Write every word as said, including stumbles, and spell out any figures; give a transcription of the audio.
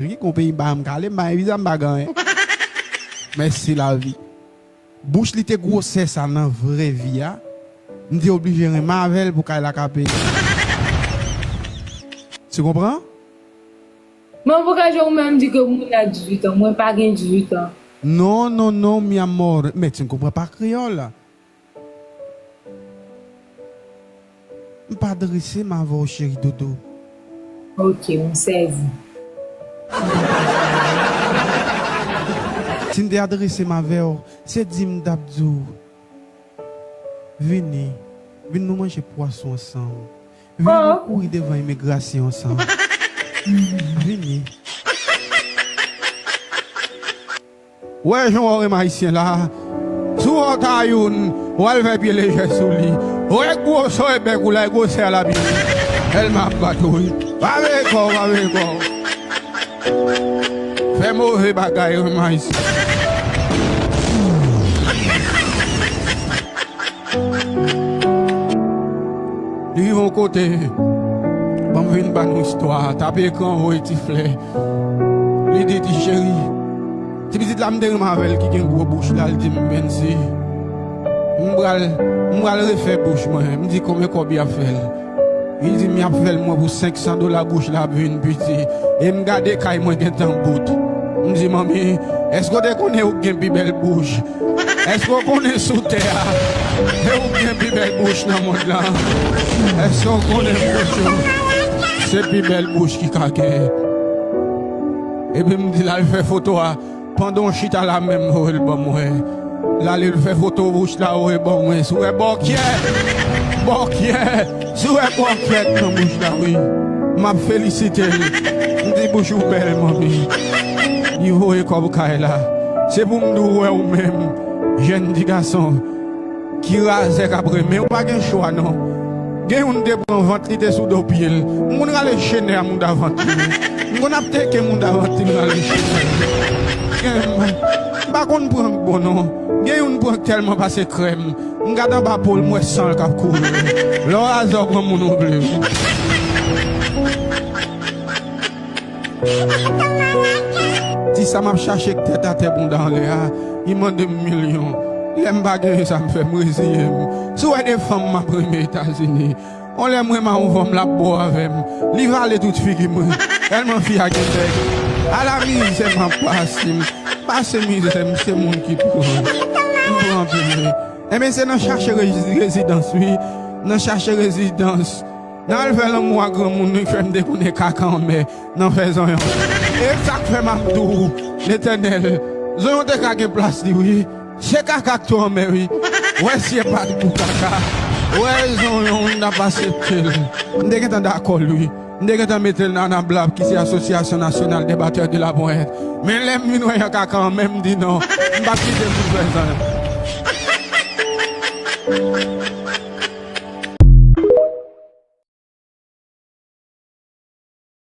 Ki gon peyi m pa janm k ale, m pa gen viza, m pa gen anyen. Mèsi lavi. Bouch li te gwosè sa nan vrè vi a, m te oblije renmen avè l pou kay la ka peye. Tu comprends? Mwen pou ka jwe ou menm di ke moun la dizuit an, mwen pa gen dizuit an. Non, non, non, mi amor. Men ti n konpran pa kreyòl. M pa adrese m avè w cheri doudou. Ok, m sezi. Si m te adrese m avè w, se di m t ap di w, vini, vin nou manje pwason ansanm. Vini nou kouri devan imigrasyon ansanm. Vini. Wè jan w wè w renmen ayisyen la. Si w wè w ta youn, w al fè pye lejè sou li. Wè gwosè bèk ou la, e gwosè a l ap ye. Tèlman ap bat ou wi. Pa veye kò w, pa veye kò w. Fè move bagay renmen ayisyen. Li rive yon kote, ban m vin ba nou istwa a. Tape ekran, voye ti flè. Li di, ti cheri, ti pitit la m te renmen avè l ki gen gwo bouch la, l di m, Bensi, m pral, m pral refè bouch mwen. M di, konbyen kòb y ap fè l? Li di m, y ap fè l mwen pou senk san dola, bouch la ap vin piti. E m gade kay mwen gentan bout. M di, manmi, èske w te konnen ou gen pi bèl bouch? Èske w konnen sou tè a, se ou k gen pi bèl bouch nan mond lan? Èske w konnen bouch ou se pi bèl bouch ki ka gen? Epi m di l al fè foto a, pandan w chita la menm voye l ban mwen. L ale l fè foto bouch la voye ban mwen. Si w wè bòkyè, bòkyè, si w wè bòkyè k nan bouch la wi, m ap felisite l. M di bouch ou bèl manmi. Li voye kòb kay la. Se pou m di w wè ou menm, jèn ti gason ki razè k ap renmen, ou pa gen chwa non. Gen youn te pran vant li te sou do pye l. M konn rale chenè a mouda vant li. M konn ap teke mouda vant li m rale chenè. Gen, m pa konn pran k bon non. Gen youn pran k tèlman pase krèm. M gade anba po l, m wè san l k ap koule. Lè w razè w pran moun ou vle. Ti sa m ap chache k tèt atè bounda anlè a, li mande m milyon. Lè m pa genyen sa m fè, m reziye m. Si w wè de fanm m ap renmen Etazini, yon lè m renmen yon fanm l ap bo avè m, li vale tout figi mwen. Tèlman fi a gen bèk. Ala mizè m ap pase m. Pase mizè m, se moun ki pran. M pran anpil. Enben se nan chache rezi- rezidans wi. Nan chache rezidans. Nan al fè lanmou a granmoun wi k fè m te konnen kaka anmè nan fè zonyon. E sa k fè m ap di w, Letènèl, zonyon te ka gen plas li wi. Se kaka k tou anmè wi. Wè si e pa t pou kaka. Wè zonyon wi m t ap asepte l. M te gentan dakò l wi. M te gentan mete l nan anablab ki se Association Nationale des Batteurs de la Pointe. Men lè m vin wè jan kaka anmè m di non. M p ap kite l pou fè zonyon.